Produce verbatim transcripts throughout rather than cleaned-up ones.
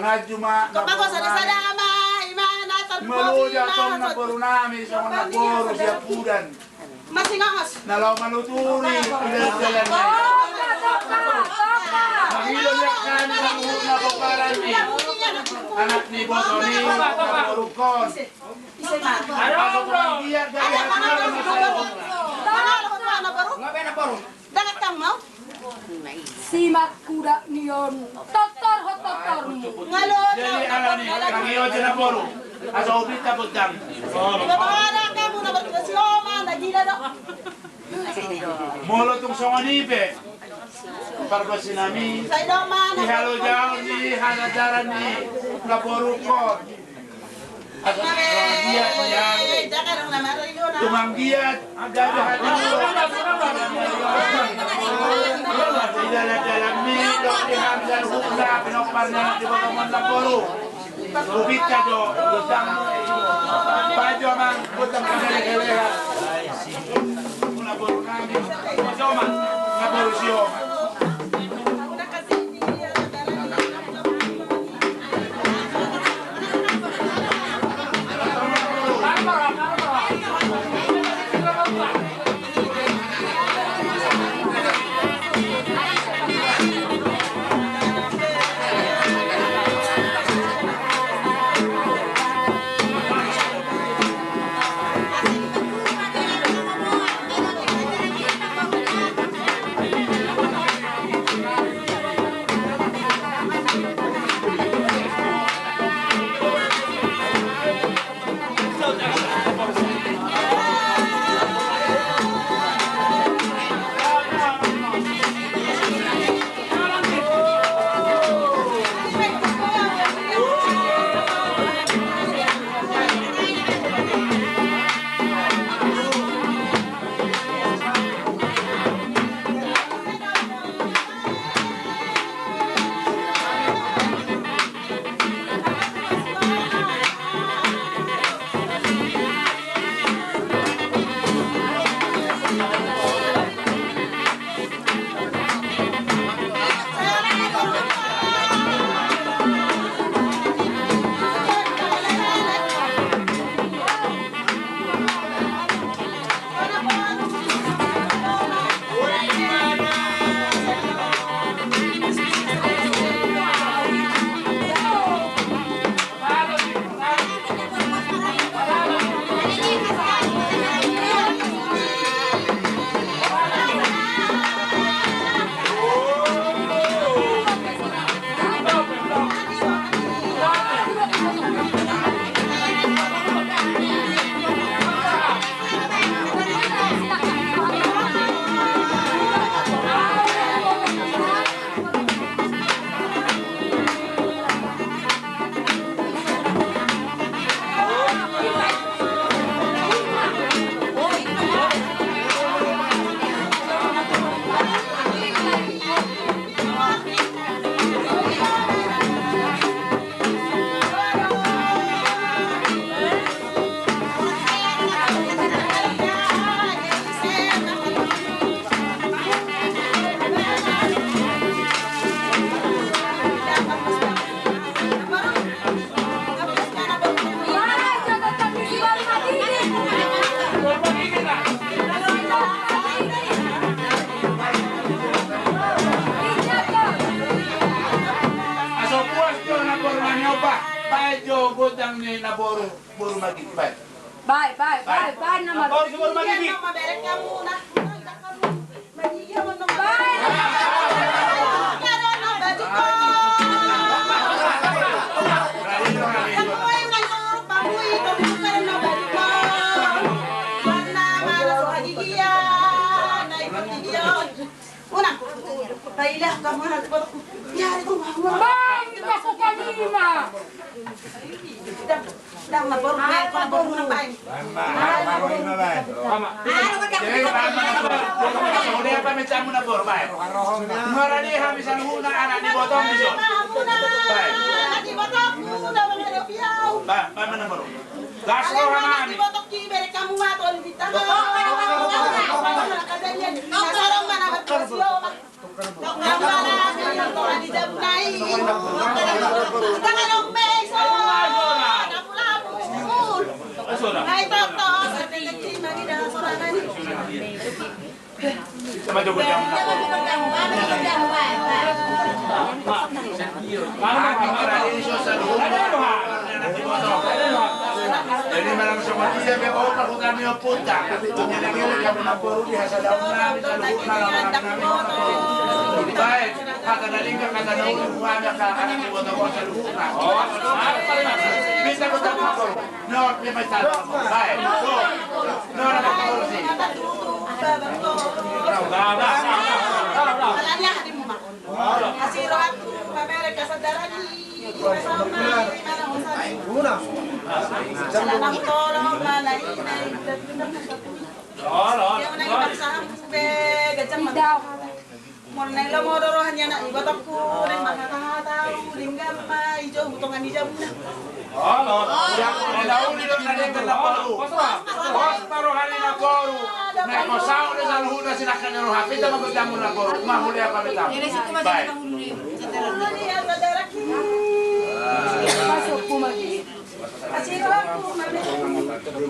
Manganju ma. Molo tong namboru nami songon namboru siampudan. Na laho manuturi idalan-dalan. Mangido ma hami saluhutna pomparan ni anak ni boto ni namboru on. Asa tumanggiat gabe hatuaon. Simak kuda ni on, tortor ho tortormu. Jadi alani kami ojo namboru. Asa upita botang. Molo tung songon i pe parbasi nami di halojaon ni hajajaran ni namboru on. Asa tumanggiat ia. Tumanggiat. Idalan-dalan ni dok di hami saluhutna pinomparna di boto on namboru. Upita jo botang. Baen jo amang botang panghelehelean. Namboru nami. Baen jo amang namboru si oma. Asa puas jo namboru nami on, baen jo gondang ni namboru, boru Magigi, baen. Baen, baen, baen, baen namboru, boru Magigi. Bang, pasukan lima. Ndang, ndang, namboru, baen, namboru, baen. Baen, baen, namboru, baen. Jadi, baen, namboru. Sude apa mecamu, namboru, baen. Nuaeng di hami saluhutna anak ni botom dison. Baen. Baen, baen, namboru. Gas roha nami. Jadi malam sama dia be opa kutani opunta. Ngeleng-ngeleng kamu naporu di hasada unami saluhutna. Baik, kata na lingga kata na ulu muada ka anak iboto saluhutna. Bisa kutani naporu. No, dia mai tanda. Baik. No, no, no, no. Alani ah di muma. Asi rohangku mamere kasadarani. Mana usai. Sana nang tolong mana ini. Dia mana ini paksa hambe gajang mana. Molo na ilo modor rohani anak ibotongku, nang marhata-hata, uling gamma, ijo, mutongan ijo, muna. Olo, ya, na uli do na dia kena palu. Pos paruhani na boru. Na ko sau de saluhutna sinaka ni roha, pita ma godangmu na boru. Mahule apa pita? Baik. Ini ya, saudaraku. Masuk, Bu Magi. Asi rohangku mamere.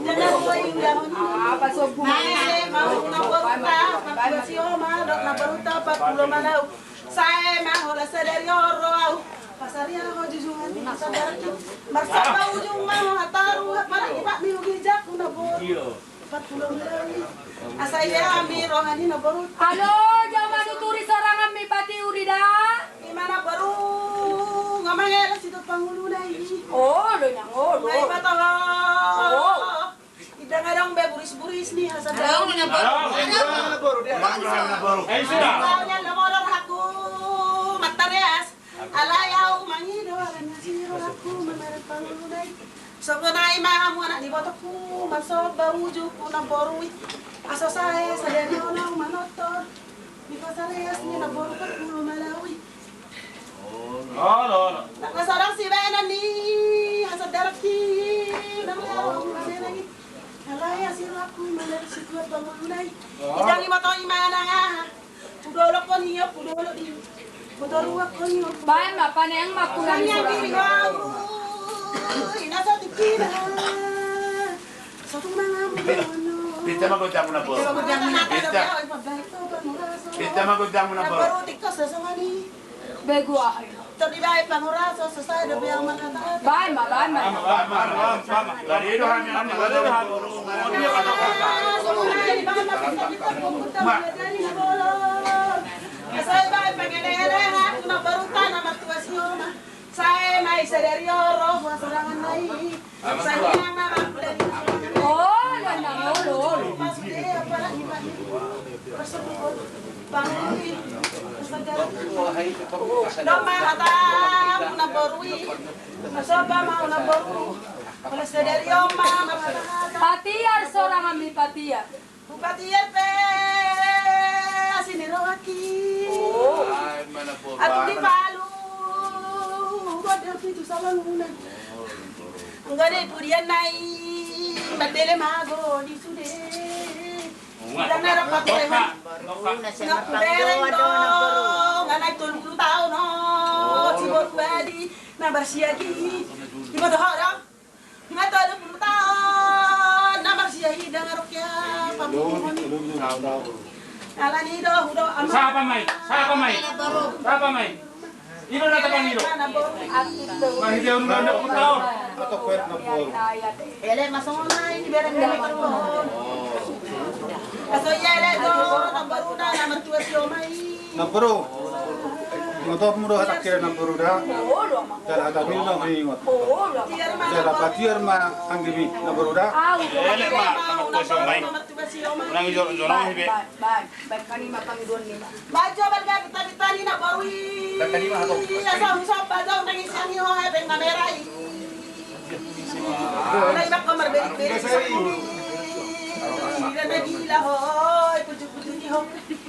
Jala boi ulaon. Apa sobu? Male mau na boruta, patua si oma, dok na boruta, patua malau. Sae ma hola sadari oro au. Pasaria ho jujuhan ni sadarki. Marsapa ujung ma ho hataru, mana ipak mi ugi jaku na boru. Patua malau. Asa ia ami rohani na boru. Halo, jama nuturi sorangan mi pati urida. Imana boru, nga mangela situ pangulu na i. Oh, lo nyang, oh, lo. Ngai mata ho. Oh. Idang adong be buris-buris ni, hasada. Adong na boru. Adong na boru. Eh, sudah. Kau nyang na modor aku, matareas. Alai au mangido, alai nasiro aku, mamere pangulu na i. Songon i ma hamu anak ni ibotongku, marsomba ujungku na boru i. Asa sae, sae dia na manonton. Di pasareas ni na boru patua malau i. Olo, olo. Nang na sadang sibaenan ni, hasadaranki, nang na sadang sibaenan ni. Alai asi rohangku, mamere situa pangulu na i. Idang i ma to imana nga. Hudolok kon i, hudolok i. Hutoruak kon i. Baen ma, paneang ma, kuda ni sorangan. Ina satu kira. Satu mangamu dono. Pita ma godangmu na boru. Pita. Pita ma godangmu na boru. Bego ah. Tor dibaen panguraso, selesai do biang mangkata. Baen ma, baen ma. Baen ma, baen ma. Baen ma. Sae baen pangele-ele, aku na boruta na martua si oma. Sae ma i sadari oro, buat sorangan na i. Sae ma ma. Oh, lo na, oh, lo, lo. Pas dia, apa lagi, Pak? Persebut. Bang Rudi. Domma hatamu na boru i. Soba ma na boru. Molo sadari on ma, ma hata-hata. Patiar sorangan mi patiar. Hupatiar pe asi ni rohangki. Oh. Adong di palu. Godang pitu sabangunan. Anggo di pudian na i. Mandele mago di sude. Ndang na dapat leman. Nga hubereng do, nga naeng tolu pulu taon on, si boru badi na marsiagi. Ima dohot do. Nga tolu pulu taon na marsiagi, ndang adong ia pamuhon i. Alani do, hudo, ama. Sapa ma i? Sapa ma i? Sapa ma i? Ido na tapang ido. Marhite on udah ndak tahu. Ele masongon na i bereng dari paluhon. Aso ia ele do na boru na, na martua si oma i. Na boru. Ngotot mu do hata kira na boru da. Jala hata mi na ingot. Jala patiar ma anggi mi na boru da. Ele ma na martua si oma i. Nang ijo jonong hibe. Baen, baen, baen, baen, pangidoan ni ma. Bajo balga bita-bita ni na boru i. Asa husomba jo nang isi ni ho hepeng na mera i. Nang ibak ko marberik-berik i. Nang gila ho, puju-puju ni ho.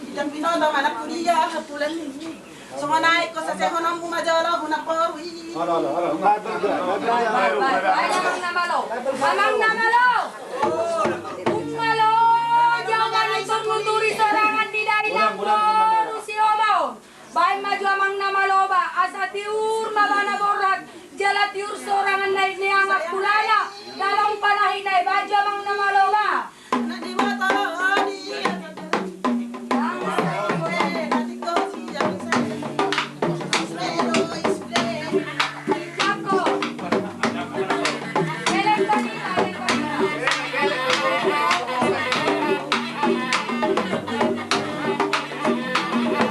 Idang pinoto mana kuliah, bulan ni. Songon i, ingkon sasehononmu ma jolo, hu na boru i. Amang na malo. Amang na malo. Tung malo, jama nuturi-nuturi sorangan ni dainang boru si oma on. Asa tiur ma bana borhat, jala tiur sorangan na i ni angak bulana, na long panahi na i bajo amang na malo